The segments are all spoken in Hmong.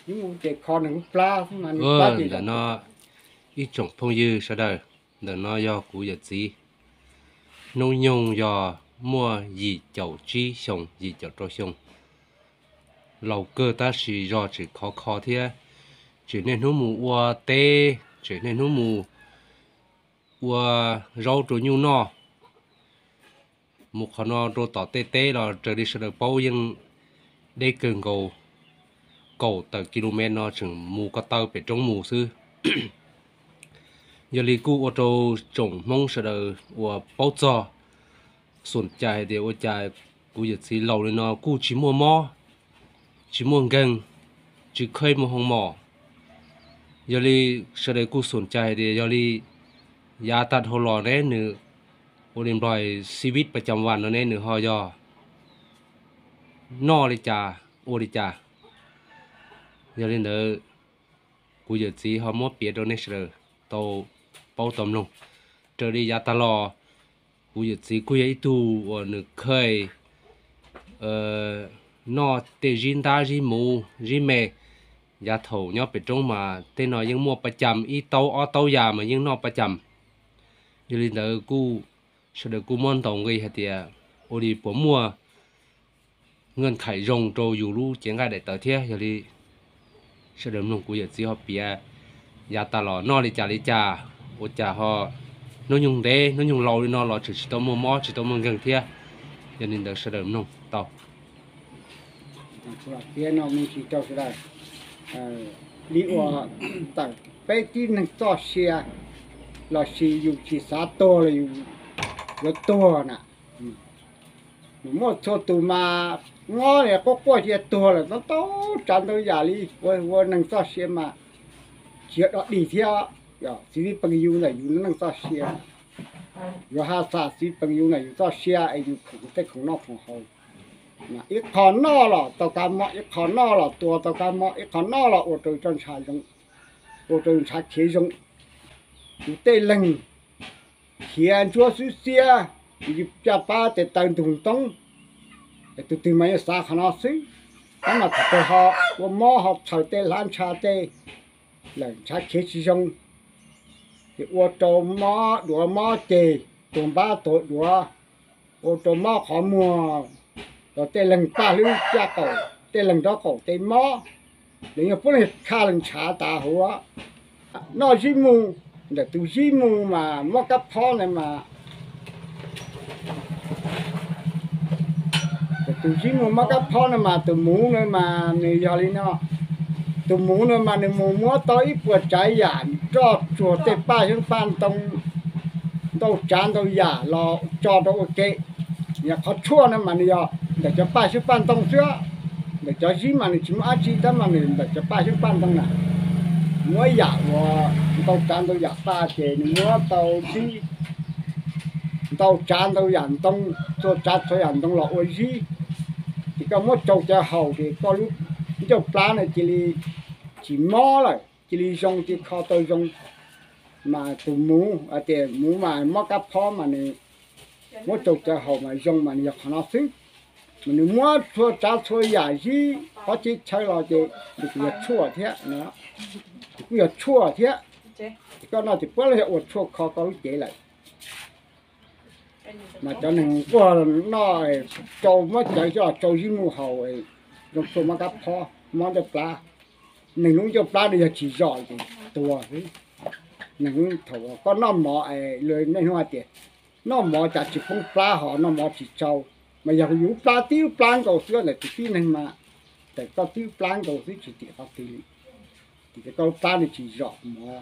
Mus ces kho nws lub plab, ntawm no ib tsoom phooj ywg sawv daws, ntawm no yog kuv yawm txiv. Hnub nyoog yog muaj yim caum tsib xyoos, yim caum rau xyoo. Laus kawg tab sis zog tseem khov kho thiab. Tseem niaj hnub mus ua teb, tseem niaj hnub mus ua zaub rau nyuj noj. Mus qhov no rau tom tej teb los raws li sawv daws paub yeej deb kawg nkaus, kaum tawm kilomev no tseem mus ko taw pem roob mus xwb. Yog li kuj ua rau tsoom Hmoob sawv daws uas paub txog xum cais hais tias ua cas kuv yawm txiv laus li no kuj tsis muaj mob, tsis muaj nkeeg, tsis kheej muaj hoo mom. Yog li sawv daws kuj xum cais hais tias yog li yav tag dhau los ne nws ua li nplog xi vib pas cam vas no ne nws ho yog noj li cas ua li cas. Yog li ntawd kuv yawm txiv ho muab piav rau nej sawv daws tau paub tau mloog. Raws li yav tag los kuv yawm txiv kuj yog ib tug uas nws kheej noj tej zib ntab zib muv zib me. Yav thaum nyob pem roob mas tej no yeej muaj pas cam ib taub ob taub yas mas yeej noj pas cam. Yog li ntawd kuj sawv daws kuj muab ntaus nqi hais tias ua li puas muaj nkeeg khaim zoo rau yus lub cev nqaij daim tawv thiab. Yog li sawv daws mloog kuv yawm txiv ho piav yav tas los noj li cas li cas, ua cas ho hnub nyoog ntev hnub nyoog laus li no los tseem tsis tau muaj mob tsis tau muaj nkeeg thiab. Yog li ntawd sawv daws mloog tau. Li uas tawm peb tib neeg txoj sia los sis yus tsis xav tuag los yus yuav tuag na. Muaj txhua tus mas ngob li quaj quaj cia tuag lawm, tau tsav ntau yam li ua neeg txoj sia mas tsis yog dog dig thiab. Txiv pw yus ntawm yus neej txoj sia, yuav ha xam txiv pw yus ntawm yus txoj sia es yus khoom tej khoom noj khoom haus. Ib qho noj los tau kab mob, ib qho noj los tua tau kab mob, ib qho noj los ua rau tso ntshav zoo, ua rau ntshav khiav zoo. Yus tej leeg khiav ntsuab xwb xiab, yus caj pab tes taw ntug ntoob, tus twg mas yeej xav qhov no xwb. Tab mas thaum twg ho ua mob ho txhaws tej hlab ntsha tej lawm ntshav khiav tsis zoo, ces ua rau mob duav mob ceg, tuag npab tuag duav, ua rau mob qhov muag, los tej leeg paj hlwb caj qaum, tej leeg nraub qaum tej mob, lawv yog puab leeg khaj leeg ntshav tas huv. Noj zib mu, ntawm tus zib mu mas mob kab phob na mas, tus zib mu mob kab phob na mas tus muv na mas nws yog li no. Tus muv na mas nws mus muab tau ib puas tsav yam nroj tsuag tej paj xyoob paj ntoo, ntau tsav ntau yam los tso rau ua ke. Yog qhov tshuaj na mas nws yog ntawm cov paj xyoob paj ntoo xwb, ntawm cov zib mas nws tsis muaj dab tsi tab mas nws ntawm cov paj xyoob paj ntoo na. Muab yam uas ntau tsav ntau yam paj ces nws muab tau zib, ntau tsav ntau yam ntoo, txhua tsav txhua yam ntoo los ua zib, ces koj muab tsau cawv haus ces koj lub ncauj plab na cia li tsis mob lawm, cia li zoo cia li kho tau zoo. Mas tus muv tias muv mas mob kab phob mas nws muab tsau cawv haus mas zoo mas nws yog qhov no xwb. Mas nws muab txhua tsav txhua yam zib qhov txhia chaw los ces nws kuj yog tshuaj thiab, nws kuj yog tshuaj thiab. Ces koj noj ces puab los yog ua tshuaj kho koj lub cev lawm. Mas cov neeg quaj noj tsau muab cawv coj los tsau zib mu haus, zoo tshuaj mob kab phob mob ncauj plab. Neeg lub ncauj plab nws yog tsis zom ces tuag xwb. Neeg thaum koj noj mov, luag niaj hnub hais tias noj mov cas tsis poob plab ho noj mov tsis tsau. Mas yog yus lub plab tib lub plab nkaus xwb ntawm tus tib neeg mas, ntawm koj tib lub plab nkaus xwb tsis tiam qhov twg li. Tiam sis koj lub plab nws tsis zom mov,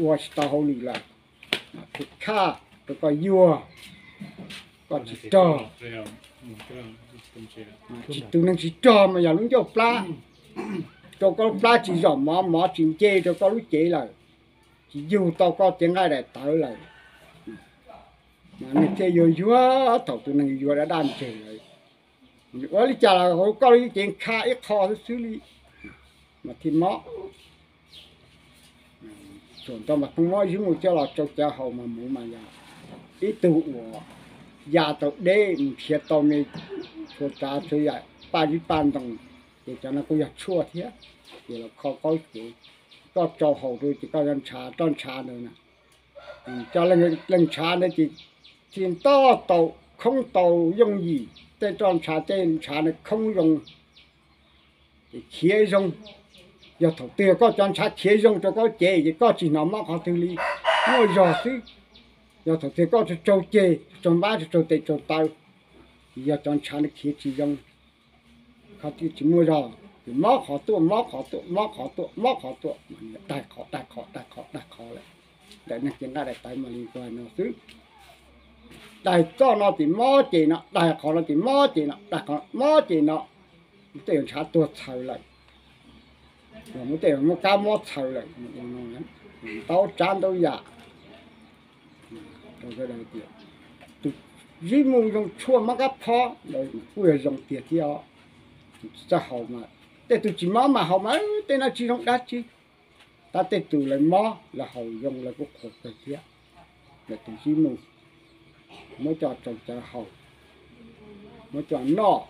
ua tsis tau hauj lwm lawm, khaj rau koj yuag, koj tsis rog. Tsis, tus neeg tsis rog mas yog lub ncauj plab, rau koj lub plab tsis zom mov, mov tsis nce rau koj lub cev lawm, tsis yug tau koj cev nqaij daim tawv lawm. Mas nws thiaj yuag yuag thaum tus neeg yuag daj daj ntseg lawm. Ua li cas los hauv koj lub cev khaj ib qho xwb xwb li mas thiaj mob. Thaum ntawd mas pheej muab zib mu coj los tsau cawv haus mas muv mas yog ib tug uas ya tau deb mus nrhiav tau me txhua tsav txhua yam paj zib paj ntoo, Ces cov no kuj yog tshuaj thiab. Ces los kho kaub ces koj tsau haus rau ces koj yuav ntshav roj ntshav ntawd na. Cov leeg ntshav ntawd ces thiaj tau, tau khoob tau yooj yim, tej roj ntshav tej ntshav ntawd khoob zoo, ces khiav zoo. Yog thaum twg koj cov ntshav khiav zoo rau koj cev ces koj tsis hnov mob qhov twg li, muaj zog xwb. Yog thaum twg koj tsaug ceg, tsaug npab, tsaug tes tsaug taw, ces yog cov ntshav ntawd khiav tsis zoo, qhov twg tsis muaj zog ces mob qhov tuaj, mob qhov tuaj, mob qhov tuaj, mob qhov tuaj, daig qhov, daig qhov, daig qhov, daig qhov lawm. Ntawm neeg cev nqaij daim tawv mas li ko no xwb. Daig txoj no ces mob ces no, daig qhov no ces mob ces no, daig qhov mob ces no. Muaj tej yuav ntshav tuag txhaws lawm, muaj tej yuav muaj kab mob txhaws lawm, ntau tsav ntau yam. Tias tus zib mu zoo tshuaj mob kab phob ntawd kuj yog zoo tiag thiab os. Tus tsis txawj haus mas, tej tus tsis mob mas haus mas tej no tsis zoo dab tsi. Tab tej tus lawv mob lawv haus zoo lawv kuj qhuas kawg thiab. Lawv tus zib mu muab coj rau cawv haus, muab coj noj.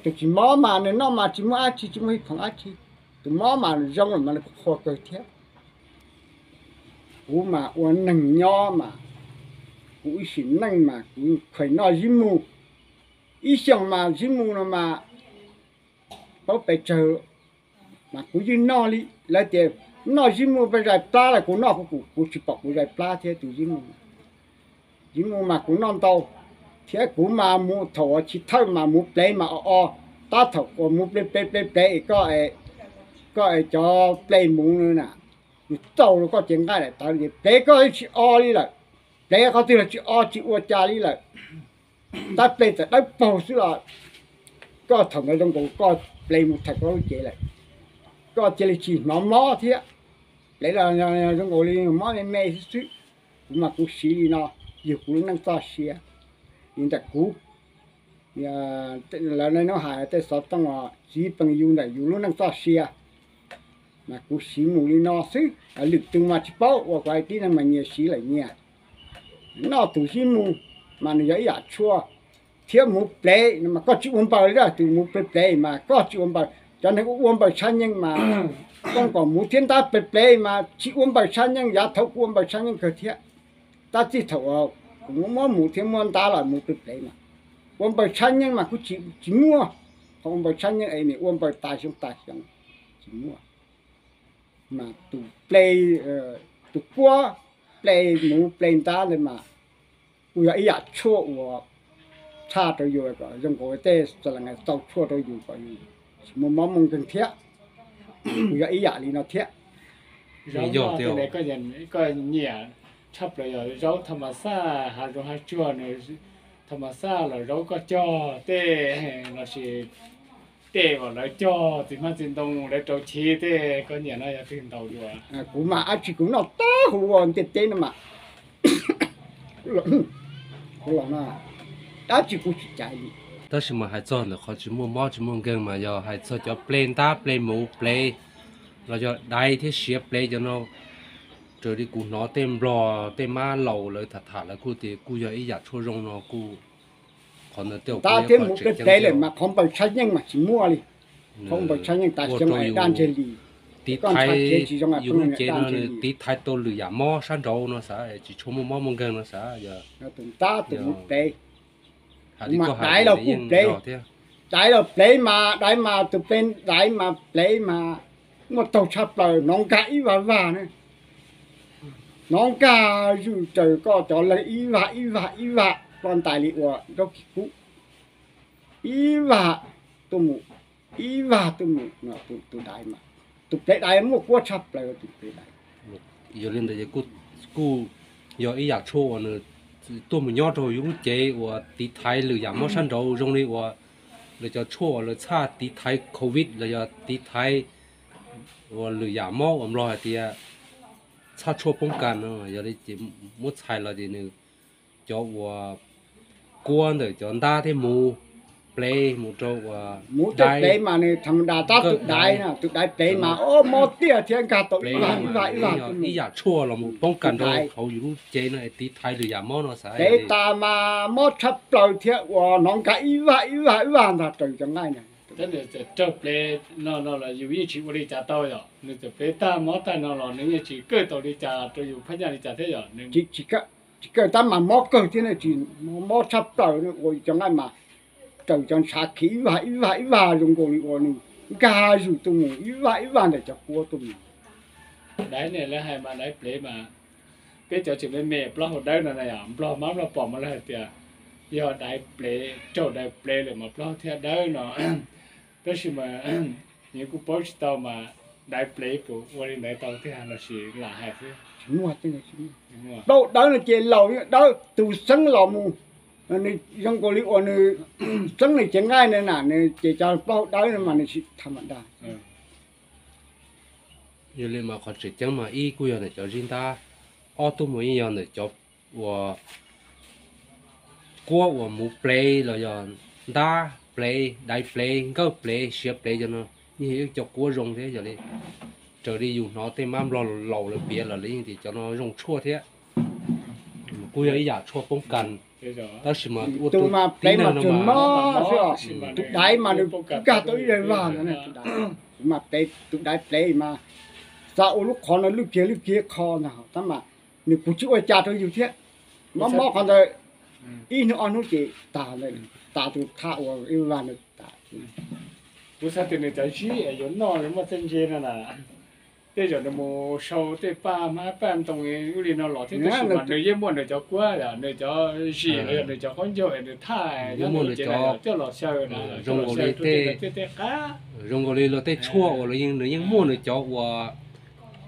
Tus tsis mob mas nws noj mas tsis muaj dab tsi, tsis muaj hib khoom dab tsi. Tus mob mas zoo lawm mas nws kuj qhuas kawg thiab. Kuv mas ua neeg nyob mas, kuv ib sim neej mas kuv khaws noj zib mu. Ib xyoos mas zib mu no mas paub pes tsawg, mas kuv yeej noj li. Lawv tias noj zib mu pes zais plab lawm, kuv noj kuv, kuv tsis pom kuv zais plab thiab tus zib mu. Zib mu mas kuv noj ntau, thiab kuv mas mus thaum uas chiv thawj mas mus plev mas o o, tab thaum uas mus plev plev plev plev es koj, koj es cov plev mus na, nws txaus rau koj cev nqaij daim tawv es plev koj tsis o li lawm. Plev qhov twg los tsis o tsis ua cas li lawm. Tab plev txawm dawb paug xwb los koj thaum ntawd zoo nkaus koj plev mus thaum koj lub cev lawm, koj cia li tsis hnov mob thiab. Plev los zoo nkaus li mob me me xwb xwb. Kuv mas kuv siv li no, yug kuv lub neej txoj sia li ntawm kuv. Lawv hnub hais tej xov tooj os, txiv peem yus ntawm yus lub neej txoj sia, mas kuv siv mus li no xwb. Lwm tus mas tsis paub, ua kuv hais tib neeg mas nyias siv lawm nyias. Noj tus zib mu mas nws yog ib yam tshuaj, thiab mus plev no mas koj tsis ua npaws li, tus mus plev plev mas koj tsis ua npaws. Cov neeg ua npaws tshab nyeej mas, koj kom mus thiab ntab plev plev mas tsis ua npaws tshab nyeej, yav thaud kuv ua npaws tshab nyeej kawg thiab. Tab txij thaum uas kuv muab mus thiab muab ntab los mus plev plev mas ua npaws tshab nyeej mas kuj tsis muaj. Qhov ua npaws tshab nyeej es nws ua npaws tas xyoo tas xyoo tsis muaj. Mas tus plev, tus kuab plev mus plev ntab ntawd mas kuj yog ib yam tshuaj uas tshaj rau yus kom zoo nkaus tej xas las nais tau tshuaj rau yus kom yus tsis muaj mob muaj nkeeg thiab. Kuj yog ib yam li no thiab. Koj nyiam tshaj plaws yog zaub thaj ma xaj, hav zoov hav tsuag no, thaj ma xaj los zaub koj cog tej, los sis tej uas lawv cog txiv hmab txiv ntoo lawv rau chiv tej, koj nyiam no yog twg ntaus dua? Kuv mas dab tsi kuv noj tag huv ua ntiaj teb no mas, kuv los no dab tsi kuv tsis caiv li. Tab sis mas hais txog ntawm qhov tsis muaj mob tsis muaj nkeeg mas yog hais txog cov plev ntab plev mus plev los yog daiv thiab siav plev cov no, raws li kuv hnov tej nplog tej mab laus lawv tham tham lawv kuj tias kuj yog ib yam tshuaj zoo no kuj, qhov ntawd tej ntab thiab mus plev plev lawm mas qhov npaws tshab nyeej mas tsis muaj li. Qhov npaws tshab nyeej tas xyoo daj ntseg li. Tiv thaiv yus lub cev no, tiv thaiv tau lwm yam mob sab nraud no xav, tsis tshua muaj mob muaj nkeeg no xav. Tus ntab tus mus plev, mas daiv los kuj plev, daiv los plev mas daiv mas tus plev daiv mas plev mas muaj taug tshaj plaws, hnov nkag ib vag vag ne. Hnov nkag zwj raws koj cov leeg ib vag ib vag ib vag ploj ntais li uas nraub kis kub, ib vag tuaj mus, ib vag tuaj mus no. Tus daiv mas, tus plev daiv muaj kuab tshaj plaws tus plev daiv. Yog li ntawd kuj yog ib yam tshuaj uas nws tuaj mus nyob rau yus lub cev uas tiv thaiv lwm yam mob sab nraud zoo li uas lawv cov tshuaj uas lawv txhaj tiv thaiv covid los yog tiv thaiv uas lwm yam mob uas nplog hais tias txhaj tshuaj poob kas no. Yog li ces muab txhais los ces nws cov uas kuab ntawm cov ntab thiab mus plev mus rau uas mus tej plev mas nws tham ma das tab tus daiv, tus daiv plev mas o mob tiag thiab nkag tau ib vag ib vag ib vag. Ib yam tshuaj los mus poob kas rau hauv yus lub cev no es tiv thaiv lwm yam mob no xav. Plev tas mas mob tshaj plaws thiab uas hnov nkag ib vag ib vag ib vag ntag raws cov nqaij na. Tab nws txawm raug plev no no los yus yeej tsis ua li cas tau yom, nws txawm plev tag mob tag no los nws yeej tsis kawj tau li cas rau yus phab nyaj li cas thiab yom. Tsis kawj tab mas mob kawg thiab, tsis mob tshaj plaws, ua cov nqaij mas raws cov ntshav khiv ib vag ib vag ib vag zoo nkaus li uas nws nkag zus tuaj mus ib vag ib vag ntawm cov kuab tuaj mus. Daiv ne lawv hais mas daiv plev mas peb cov tseem me me plaub hau dawb no na yom, nplog mab nplog pom mas lawv hais tias yog daiv plev, raug daiv plev lawm mas plaub hau thiaj dawb no. Tab sis mas nws kuj paub tsis tau mas daiv plev puas ua li ntawd tau tiag los sis lam hais xwb. Plaub hau dawb no ces laus yeej dawb, tus xeeb los mus, nws zoo nkaus li uas nws xeeb nws cev nqaij na, nws ces cov plaub hau dawb no mas nws tsis tham ma da. Yog li mas qhov tseem ceeb mas ib kuj yog ntawm cov zib ntab, ob tug mas yeej yog ntawm cov uas kuab uas muv plev los yog ntab plev, daiv plev, nkawj plev, siav plev, cov no yeej yog ib cov kuab zoo thiab. Yog li raws li yus hnov tej mab nplog laus lawv piav los lawv yeej tias cov no zoo tshuaj thiab. Kuj yog ib yam tshuaj poob kas, tab sis mas tus mas plev mas tsuas mob xwb, tus daiv mas nws nkag tau ib vag vag no, tus daiv plev mas xav ua lub qhov no lwj kiag lwj kiag qho ntag, tab mas nws kuj tsis ua cas rau yus thiab. Mob mob qhov ntawd ib hnub ob hnub ces tas, tas tus thaj ua ib vag ntawd tas. Kuv xav tias nws cov zib yuav noj muaj txawj ntse no na, tej zaum nws mus sau tej paj hmab paj ntoo ub li no los thiab, tab sis mas nws yeej muaj nws cov kuab, nws cov zis los yog nws cov qaub ncaug es nws thaj, muaj nws cov coj los xyaw, zoo nkaus li tej qab, zoo nkaus li luag tej tshuaj uas nws yeej muaj nws cov uas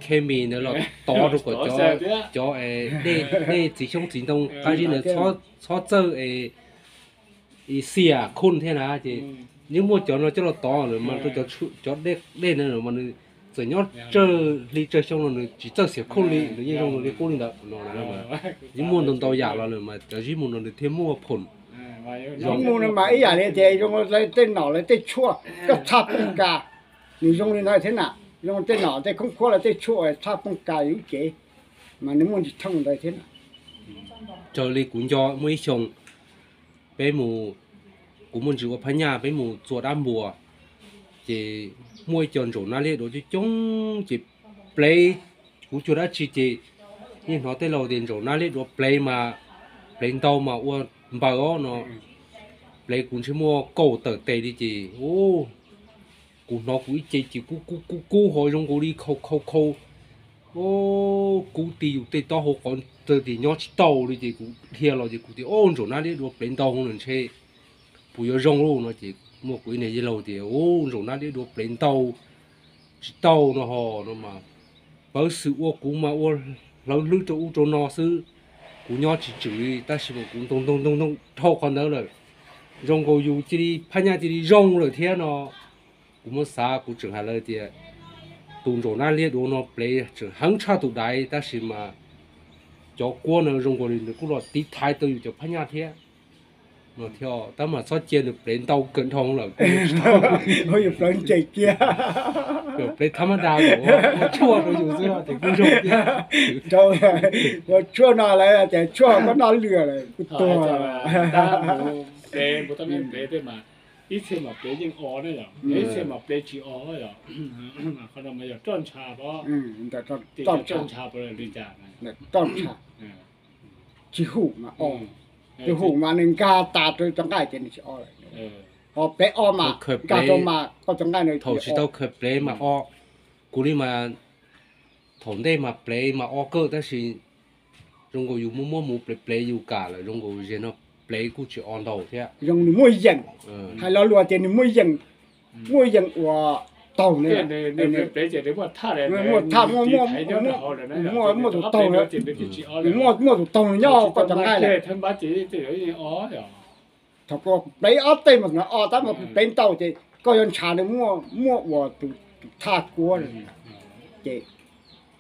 khe mis ntawd los tov rau kom cov, cov dej txiv xyoob txiv ntoo qab zib ntawd txhob txawj es xiam khun thiab na, ces yeej muaj cov no coj los tov lawm mas rau cov, cov dej ntawd mas nws txawm nyob tsawg hli tsawg xyoo los nws tsis txawj xiam khun li, nws yeej zoo li qub li ntawd no. Yeej muaj ntau ntau yam los lawm mas cov zib mus no nws thiaj muaj phoom. Zib mus no mas ib yam li tias zoo li tej nom lawv tej tshuaj koj txhaj pooj kas, nws zoo li ntawd thiab na, zoo tej nom tej khoob khuab lawv tej tshuaj txhaj pooj kas yus lub cev, mas nws muaj ntsis thooj ntawd thiab na. Raws li kuv nco muaj ib xyoo peb mus, kuv muaj ntsis ua phab nyaj peb mus txua dab npua, ces muaj ib co ntsaum nab liab duav coob coob ces plev, kuv cuag dab tsi ces yeej hnov tej laus tias ntsaum nab liab duav plev mas plev ntau mas ua npaws os no, plev kuv ntshe muaj kaum tawm tes li ces kuv hnov kuv ib ce ces kub kub kub kub ho zoo nkaus li khau khau khau. Kub ti yus tej taub hau qhov ntawd tias nyob tsis tau li ces kuv dhia los ces kuv tias o ntsaum nab liab duav plev ntau no ntshe puas yuav zoo lauj no ces muaj kuv ib niag yawg laus tias u ntsaum nab liab duav plev ntau tsis tau no ho no mas pawv xwm ua kuv mas ua hlawv hlwb rau ub rau no xwb. Kuv nyob tsis tswm li tab sis mas kuv ntoo ntoo ntoo ntoo dhau qhov ntawd lawm, zoo nkaus yus cia li phab nyaj cia li zoo lawm thiab no. Kuv muab xav kuv tseem hais lawv tias tus ntsaum nab liab duav no plev tseem heev tshaj tus daiv tab sis mas cov kuab no zoo nkaus li nws kuj los tiv thaiv tau yus cov phab nyaj thiab no thiab. Tab mas txhob cia nws plev ntau kawg dhau lawm, yus plev nce kiag, plev thab mab da ua tshuaj rau yus xwb ces kuj zoo thiab. Ua tshuaj no lawv tias tshuaj koj noj lwm lawm kuj tuag. Plev, plev tej mas ib txhia mas plev yeej o na yom, ib txhia mas plev tsis o yom. Qhov no mas yog roj ntsha, roj ntsha, roj ntsha, tsis hum mas o, tsis hum mas nws nkag tas rau cov nqaij ces nws tsis o lawm. Ho plev o mas nkag rau mas koj cov nqaij no thaum tsis tau khaws plev mas o. Kuv li mas thaum ntej mas plev mas o kawg tab sis zoo nkaus yus muab muab mus plev plev yus kam lawm zoo nkaus ze no plev kuj tsis o ntau thiab. Zoo nws muaj yeem, hais lo lus tias nws muaj yeem, muaj yeem uas taug, muaj thaj, muaj tus taug, muaj tus taug nyob koj cov nqaij lawm. Thaum koj plev ob teg mas o tab mas plev ntau ces koj yuav ntshav nws muaj, muaj uas tus thaj kuab ces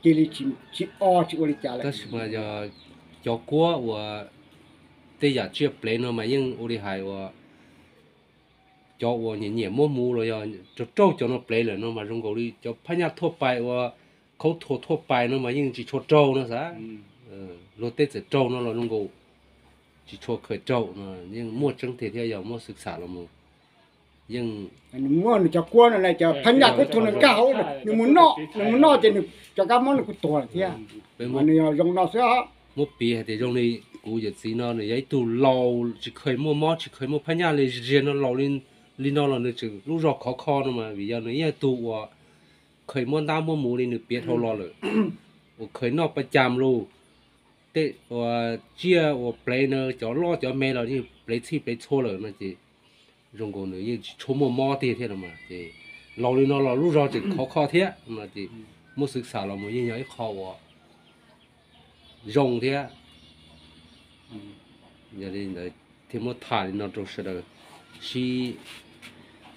cia li tsis o tsis ua li cas lawm. Tab sis mas yog cov kuab uas tej yam tsiaj plev no mas yeej ua li hais uas cov uas nyiam nyiam muab mus los yog raug raug cov no plev lawm no mas zoo nkaus li cov phab nyaj thuaj pais uas khaub thuas thuaj pais no mas yeej tsis tshua raug no xav. Luag tej txawm raug no los zoo nkaus tsis tshua khaws raug no yeej muaj tseeb tiag thiab yog muab xwm xam los mus Yeej nws muab nws cov kuab no, cov phab nyaj kuj tuag nws nkag hauv, nws mus noj, nws mus noj ces nws cov kab mob nws kuj tuag lawm thiab. Nws yog zoo no xwb. Muab piv hais tias zoo li kuv yawm txiv no nws yog ib tug laus tsis kheev muaj mob tsis kheev muaj phab nyaj li, ziag no laus li no los nws tseem lub zog khov kho no mas vim yog nws yog ib tug uas kheev muab ntab muab muv li nws piav dhau los lawm, uas kheev noj pa cas lus, tej uas tsiaj uas plev no cov loj cov me los yeej plev txhij plev txhua lawm no ces zoo nkaus nws yeej tsis tshua muaj mob tiag thiab no mas ces laus li no los lub zog tseem khov kho thiab no ces muab xwv xam los mus yeej yog ib qho uas zoo thiab. Yog li ntawd thiaj muab tham li no rau sawv daws sib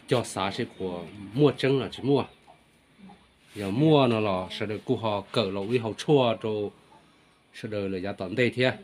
cog xav seb puas muaj tseeb los tsis muaj. Yog muaj no los sawv daws kuj ho kawm los ua ib hauv tshuaj rau sawv daws lawm yav tom ntej thiab.